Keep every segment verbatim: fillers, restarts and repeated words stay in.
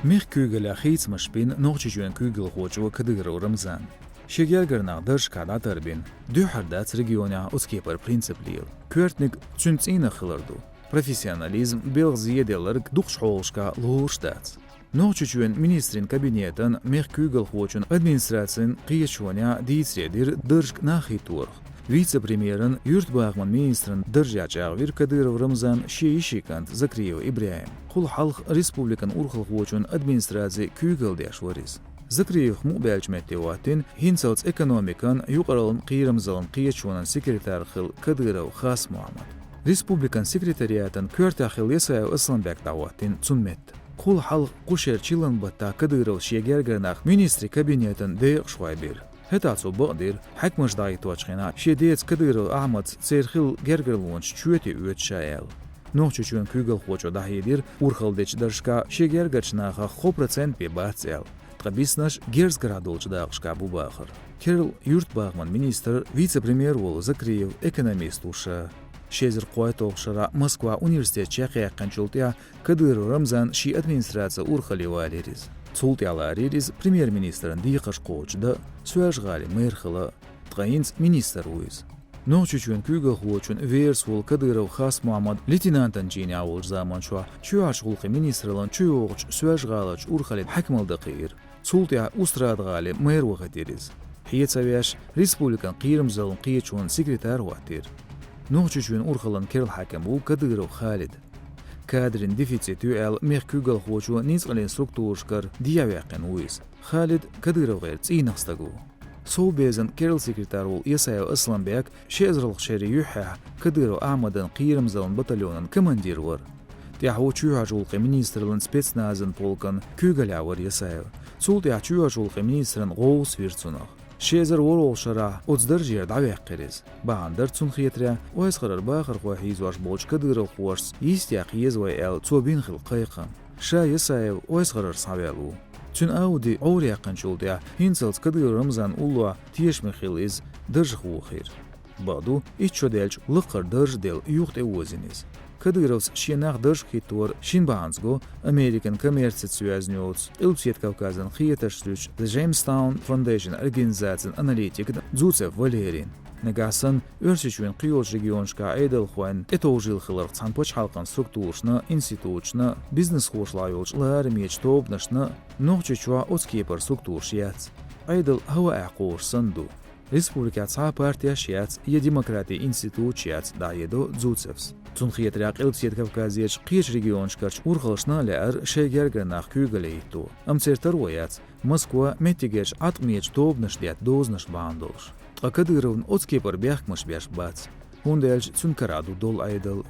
Мехкан куьйгаллехь хийцамаш бина Нохчийчоьнан куьйгалхочо Кадыров Рамзана. Шен гергара нах даржашкахь дӀатарбина, дуьххьара дац регионехь оцу кепара принцип лела. Коьртаниг цуьнан цӀийнах хилар ду. Профессионализм, белхан зеделларг дукхачу хьолашкахь лоруш дац. Нохчийчоьнан министрийн кабинетан, мехкан куьйгалхочун администрацин кхеташонехь дийцаре дира даржашка нах хӀитторах. Вице-премьеран, юьртабахаман министран даржехь чӀагӀвира Кадыров Рамзан шен йишин кӀант Закриев ИбрахӀим. Кхул хьалха республикан урхалхочун администрацин куьйгалла деш вара иза. Закриевх мукъабаьллачу метте хӀоттийна хӀинцалц экономикан, юкъараллин, кхерамзаллин кхеташонан секретарь хилла Кадыров Хас-Мохьмад. Республикан секретариатан коьртехь хилла Ясаев Асланбек дӀахӀоттийна цунна метта. Кхул хьалха кху шеран чиллан баттахь Кадыровс шен гергара нах министрийн кабинетан декъашхой бира. ХӀетахь цо бакъдира, хьаькамаш дӀахӀитточу хенахь шен деца Кадыров Ахьмадца церан хилла гергарлонаш чоьте оьцу ша аьлла. Нохчийчоьнан куьйгалхочо дӀахьедира, урхалла дечу даржашкахь шен гергарчу нахах кхо процент бен бац аьлла, ткъа биснарш герз карахь долчу дакъашкахь бу бахар. Керла юьртабахаман министр, вице-премьер волу Закриев экономист ву ша. Ши эзар кхойтталгӀачу шарахь Москвахь университет чекхъяьккхинчул тӀаьхьа Кадыров Рамзан шен администраце урхалле валийра иза. Цул тӀаьхьа ларийра иза премьер-министран декхарш кхочушдан, Соьлжа-ГӀалин мэр хилла, ткъа хӀинца министр ву иза. Нохчийчоьнан куьйгалхочун верас волу Кадыров Хас-Мохьмад лейтенантан чинехь волчу заманчохь чоьхьарчу гӀуллакхийн министраллан чуйогӀучу Соьлжа-ГӀаларчу урхаллин хьаькамалла дан кхиира. Цул тӀаьхьа Устрада-ГӀалин мэр вахийтира иза. Хье ца веш, республикан кхерамзаллин кхеташонан секретарь хӀоттийра. Нохчийчоьнан урхаллин керла хьаькам ву Кадыров Халид. Кадрийн дефицит ю аьлла, мехкан куьйгалхочо ницкъаллин структурашкара дехьаваьккхина ву иза. Халид КадыровгӀеран цӀийнах стаг ву. Совбезан керла секретарь волу Ясаев Асланбек ши эзарлагӀчу шеран юьххьехь Кадыров Ахьмадан кхерамзаллин батальонан командир вара. ТӀаьхьо чоьхьарчу гӀуллакхийн министраллан спецназан полкан куьйгаллехь вара Ясаев. Цул тӀаьхьа чоьхьарчу гӀуллакхийн министран гӀовс вира цунах. Ши эзар ворхӀалгӀачу шарахь оцу даржера дӀаваьккхира иза. Бахьана дара цунна хетарехь, ойсхарара бахархой хьийзош болчу кадыровхошца йистехь еза вай аьлла, цо бина хилла кхайкхам. Ша Ясаев ойсхарара схьаваьлла ву. Цуьнан Ауди Ӏовра яьккхинчул тӀаьхьа хӀинцалц Кадыров Рамзанан уллохь тешаме хилла иза даржах вохийра. Бакъду, итт шо даьлча лакхара дарж а делла, юха тӀе озийна иза. Кадыровс шен нах даржах хӀиттор шина бахьанца го Американ коммерцица йоьзна йоцу Къилбаседа Кавказан хетарш дуьйцучу The Jamestown Foundation организацин аналитикна Дзуцев Валерийна. Нагахь санна, Оьрсийчоьнан кхийолчу регионашкахь Ӏедалхойн тӀетовжийла хиларх цхьана пачхьалкхан структурашна, институташна, бизнесхошлахь йолчу ларамечу тобанашна Нохчийчохь оцу кепара структураш яц. Ӏедал хӀаваъехь кхораш санна ду. Республикехь цхьа а партеш яц, я демократин институташ яц, дӀахьедо Дзуцевс. Цунна хетарехь, Къилбаседа Кавказерчу кхечу регионашкарчу урхаллашна а лаьара шайн гергара нах куьйгалле хӀитто. Амма церан таро яц, Москва меттигерчу Ӏаткъамечу тобанаш детта дозанаш бахьана долуш. Ткъа Кадыровна оцу кепара бехкамаш беш бац, хӀунда аьлча цуьнан карахь ду долу Ӏедал.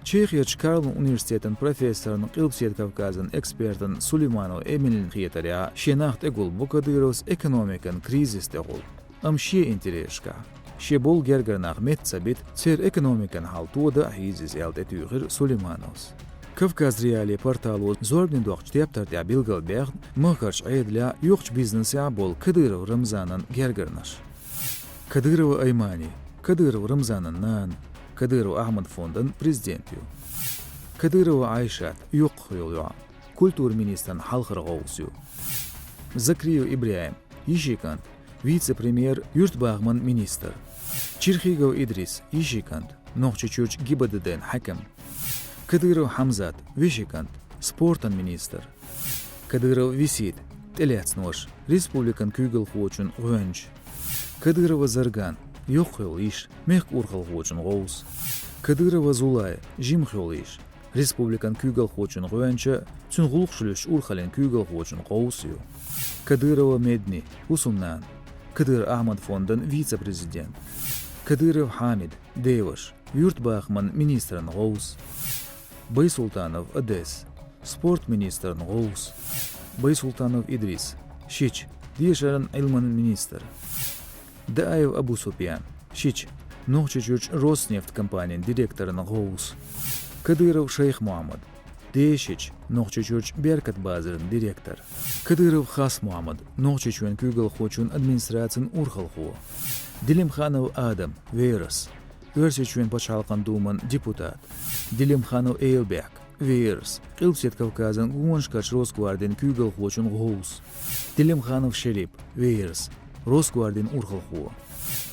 Чехерчу Карлан университетан профессорна, Къилбаседа Кавказан экспертна Сулейманова Эмилина хетарехь, шен нах тӀегулбо Кадыровс экономикан кризис тӀехула. Амма шен интересашкахь. Шен болу гергара нах метта ца бита, церан экономикан хьал тодан а хьийза иза аьлла, тӀетуьйхира Сулеймановс. Кавказ.Реалии портало зорбане доккхучу тептар тӀехь билгалбаьхна махкарчу Ӏедалехь, юхачу бизнесехь болу Кадыров Рамзанан гергарнаш. Кадырова Аймани, Кадыров Рамзанан нана, Кадыров Ахьмад фондан президент ю. Кадырова Айшат, йоккхах йолу йоӀ, культуран министран хьалхара гӀовс ю. Закриев ИбрахӀим, йишин кӀант, вице-премьер, юьртабахаман министр. Черхигов Идрис, йишин кӀант, Нохчийчуьрчу ГИБДД-н хьаькам. Кадыров Хьамзат, вешин кӀант, спортан министр. Кадыров Висит, тӀелецнаш, республикан куьйгалхочун гӀоьнча. Кадырова Зарган, йоккхах йолу йиша, мехкан урхалхочун гӀовс. Кадырова Зулай, жимах йолу йиша, республикан куьйгалхочун гӀоьнча, цуьнан гӀуллакхаш луьстучу урхаллин куьйгалхочун гӀовс ю. Кадырова Медни, хӀусамнана, Кадыров Ахьмад фондан вице-президент. Кадыров Хьамид, деваша, юьртабахаман министран гӀовс. Байсултанов Одес, спорт министран гӀовс. Байсултанов Идрис, шича, дешаран Ӏилманан министр. Даев Абусупьян, шича, Нохчийчуьрчу Роснефть компанин директоран гӀовс. Кадыров Шайх-Мохьмад, дешича, Нохчийчуьрчу Беркат базаран директор. Кадыров Хас-Мохьмад, Нохчийчоьнан куьйгалхочун администрацин урхалхо. Делимханов Адам, верас, Оьрсийчоьнан Пачхьалкхан Думан депутат. Делимханов Эйлбек, Верас, Къилбаседа Кавказан гонашкарча Росгвардин куьйгалхочун гӀовс. Телимханов Шерип, Верас, Росгвардин урхалхо.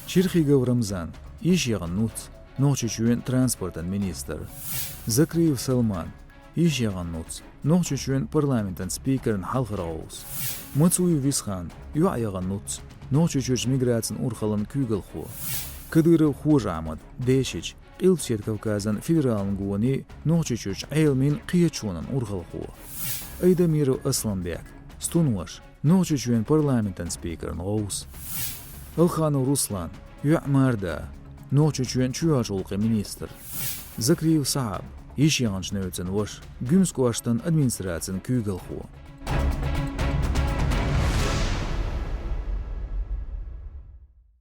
Черхигов Рамзан, йиш ягӀан нуц, Нохчийчоьн транспортан министр. Закриев Салман, йиш ягӀан нуц, Нохчийчоьн парламентан спикеран хьалхара гӀовс. Мацуев Висхан, йоӀ ягӀан нуц, Нохчийчуьрча миграцин урхалан куьйгалхо. Кадыров Хож-Ахьмад, Дешича, Къилбаседа Кавказан федералан гони Нохчийчуьрча Ӏеламин кхеташонан урхалхо. Айдамиров Асланбек, Стунваш, Нохчийчоьн парламентан спикеран гӀовс. Алханов Руслан, йоӀ Марда, Нохчийчоьн чоьхьарча гӀулакхий министр. Закриев Саьхьаб, йиш ягӀанча Невцан ваша, Гуьмсан кӀоштан администрацин куьйгалхо.